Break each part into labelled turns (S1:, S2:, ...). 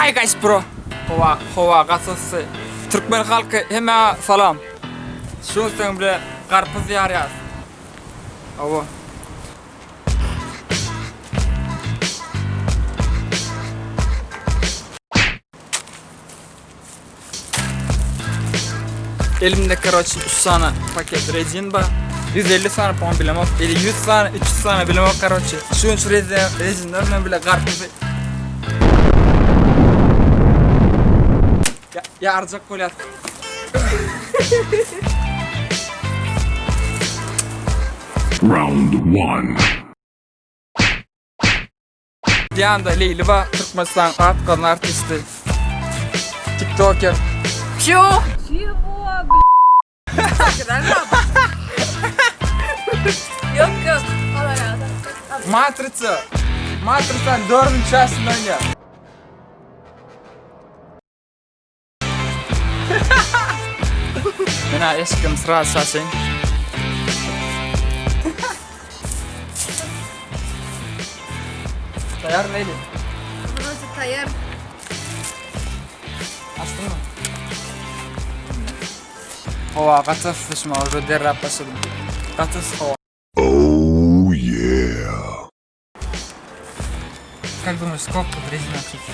S1: Hi guys bro. Howa, howa gaty yssy. Türkmen halky hemmä salam. Şu gün siziň bile garpyz ýarýas. Hawa. Elimde karoçi 3 sany paket rezin bar. 150 sany pon bilemok. Eli 100 sany, 300 sany bilemok karoçi. Şu gün şu rezin, rezinler bilen bile garpyzy Ya, yaracak bolýar.
S2: Round one.
S1: Ýanda Leýli bar, Türkmenistanyň at gazanan artisti. Tiktoker.
S3: Чё?
S4: Чего,
S3: Yok yok. Allah razı
S1: Matrica. Matricanyň dördünji çaşynda oýnaýar. Menä eşigim sraz şaşaýyn. Taýar Leýli?
S3: Вроде taýýar.
S1: Açdyňmy? Howa gaty yssy şuma уже derläp başladym. Gaty yssy howa.
S2: Oh yeah.
S1: Как думаешь, сколько тут резина чуть?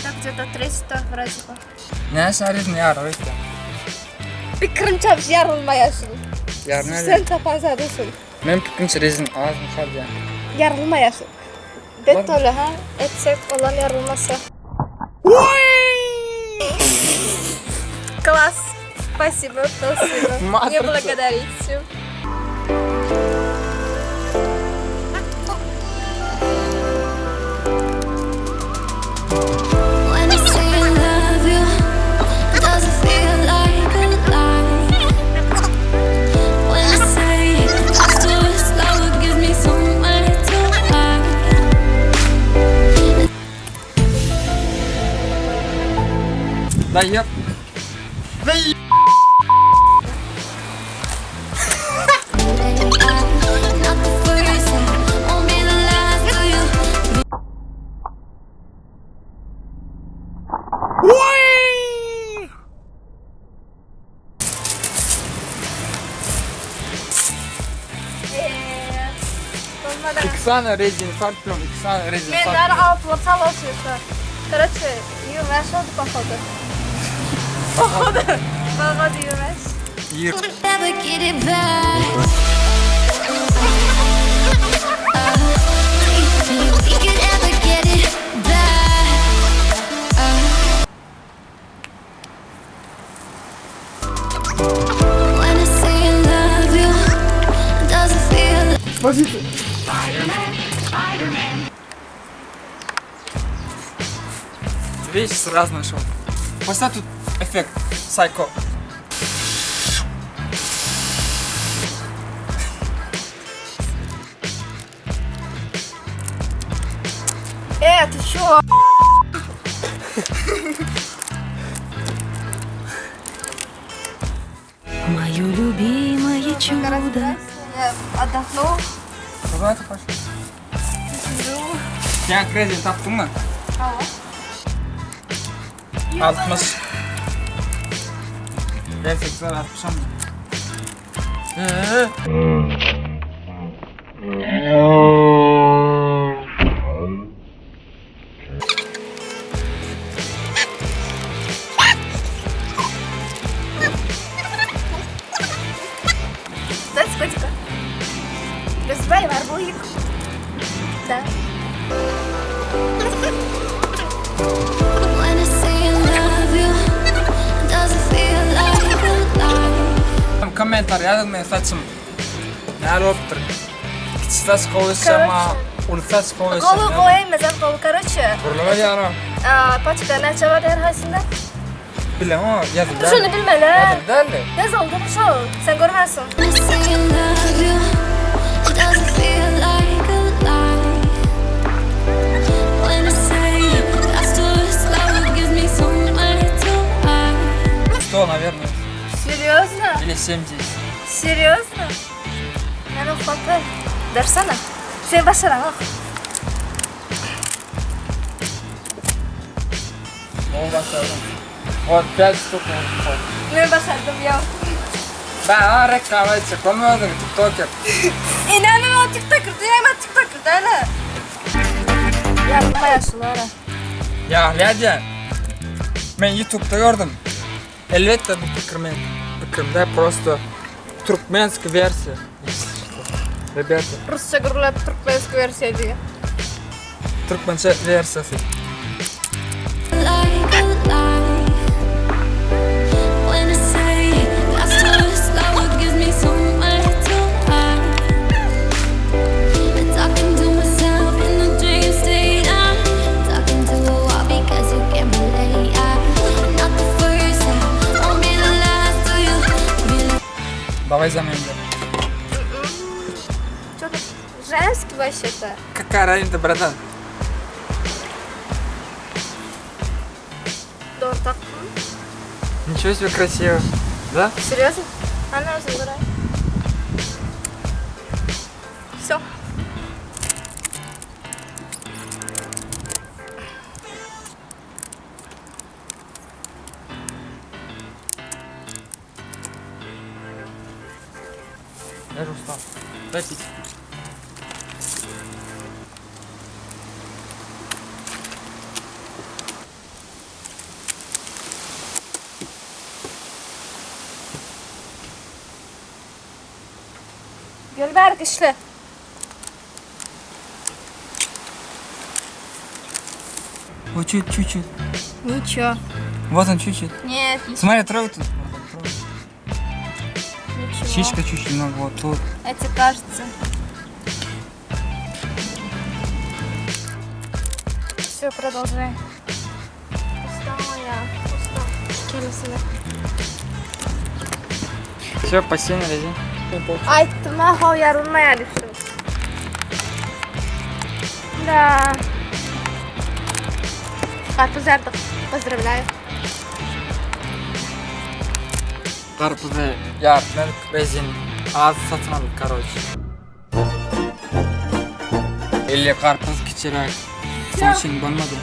S3: Так где-то 300 вроде бы.
S1: Näçe rezin ýarar öýtýäň?
S3: Pikirimçe ýarylmaýasyn.
S1: Ýaryn
S3: Sen tapan zadyňsyn.
S1: Men pikirimçe rezin azmy kalýar.
S3: Ýarylmaýasyn. Bet toly ha. Etsek olam ýarylmasa. Класс. Спасибо, спасибо. Не
S1: Матрица.
S3: благодарите.
S5: When I say I love you, does it feel like a lie? When I say it's too slow, it gives me somewhere to hide.
S1: Daýyp. Daýyp.
S5: Not the first, won't be the last of you.
S3: Bolmady.
S1: Iki sany rezin sarpyň, iki sany rezin
S3: Men
S1: sarpyň.
S3: dar altyma çalyşýar. Короче, 25 oldu походу. Походу. Походу 25.
S1: Ýer.
S5: Never get it back. We could ever get it back. When I say I love you, does it feel
S1: Видишь, сразу нашел. Поставь тут эффект Psycho.
S3: Э, ты чё?
S4: Мое любимое чудо.
S3: Я отдохну.
S1: Куда ты пошел? Sen rezin tapdyňmy?
S3: Hawa.
S1: 60. Ben 80 60 am. Ee,
S3: Дайте котика. Разбавим арбузик. Да.
S5: When I say I love you, does it feel like a lie?
S1: Kommentar ýazyň men saçym. Näle bolupdyr? Kiçi saç gowy ama uly saç gowy.
S3: Gowy gowy mesela gowy. Короче,
S1: Gurlama ýara.
S3: a, paçka näçe bar her haýsynda?
S1: Bilemem, ýazyl.
S3: Şuny bilmeli.
S1: Ýazyl däldi.
S3: Ýazyldy bu şo. Sen görmänsiň.
S5: When I say I love you, does it feel like a lie? When I say that's too slow, it gives me somewhere to hide.
S1: 100, наверное.
S3: Серьезно?
S1: Или 70.
S3: Серьезно? Men okupatlar. Dersene. Sen başaraňok.
S1: Gowy başardyň. Ot 5 ştuk oldu.
S3: Men başardym ýa.
S1: Ben ha reklama etjek bolma özüňi tiktoker.
S3: Inanın o TikToker diýen men TikToker däl. Ýarylma ýaşlara.
S1: Ya Lydia. Men YouTube'da gördüm. Elbetde bu pikir men pikirimde prosto türkmenski wersiýa. Ребята,
S3: Rusça gürläp türkmenski wersiýa diýýär.
S1: türkmençe wersiýasy.
S5: Like a lie. When I say that's just love, what gives me somewhere to hide. I'm talking to myself in the dream state. I'm talking to a wall because you can't relate. I'm not the first, I won't be the last. Do you believe?
S1: Dawaj zamienimy.
S3: Чё тут женский вообще-то.
S1: Какая разница, братан?
S3: Dogry tapdym.
S1: Ничего себе красиво. Да?
S3: Серьезно? Ana özüm duraý. Всё.
S1: Я же устал. Дай пить.
S3: Gel bärik işle.
S1: Вот чуть, чуть-чуть.
S3: Ничего.
S1: Вот он чуть-чуть.
S3: Нет,
S1: Смотри, трогай тут. Вот так, трогай.
S3: ничего.
S1: Чичка чуть немного вот тут.
S3: Это кажется. Все, продолжай. Устала я. Устала. Келесine.
S1: Все, постельный резин.
S3: Aýtdym ha ýarylmaýar diýip. Да. Garpyz ýardyk. Поздравляю.
S1: Garpyzy ýartmadyk, rezin az satyn aldyk, karoç. Eli garpyz kiçiräk. Şonuň üçin bolmady.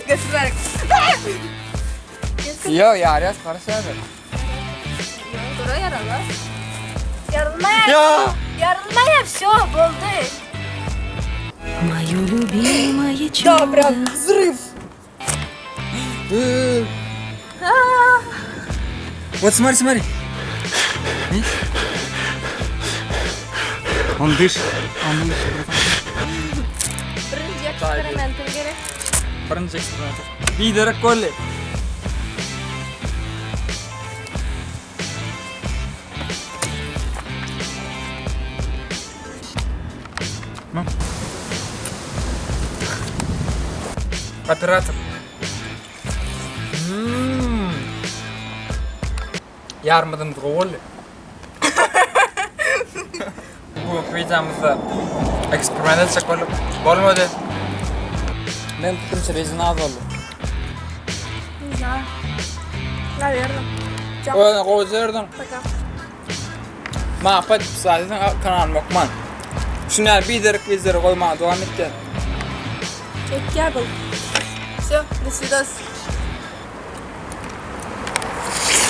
S3: Götür
S1: Ýok, ýarýas, garaşýardy.
S3: Dura ýaralar. Ýarylmaýar.
S1: Ýa!
S3: Ýarylmaýar, все, boldy.
S4: Мое любимое чудо.
S1: Взрыв! Э. Вот смотри, смотри. Видишь? Он дышит. Он дышит, братан.
S3: Birinji eksperimentim gerek.
S1: Birinji eksperiment. Biderek boldy. Ну. Operator. Mm. Ýarmydan gowy boldy. Bu wideomyzda eksperiment etjek bolup bolmady. Men pikirimçe rezin az boldy.
S3: Не знаю. Наверное.
S1: Özüne gowy jerdin.
S3: Пока.
S1: Maňa podpisat ediň kanalyma okman. Şuny ýaly biderek wideolar goýmaga dowam etýän.
S3: Etýär bul. Все, до свидос.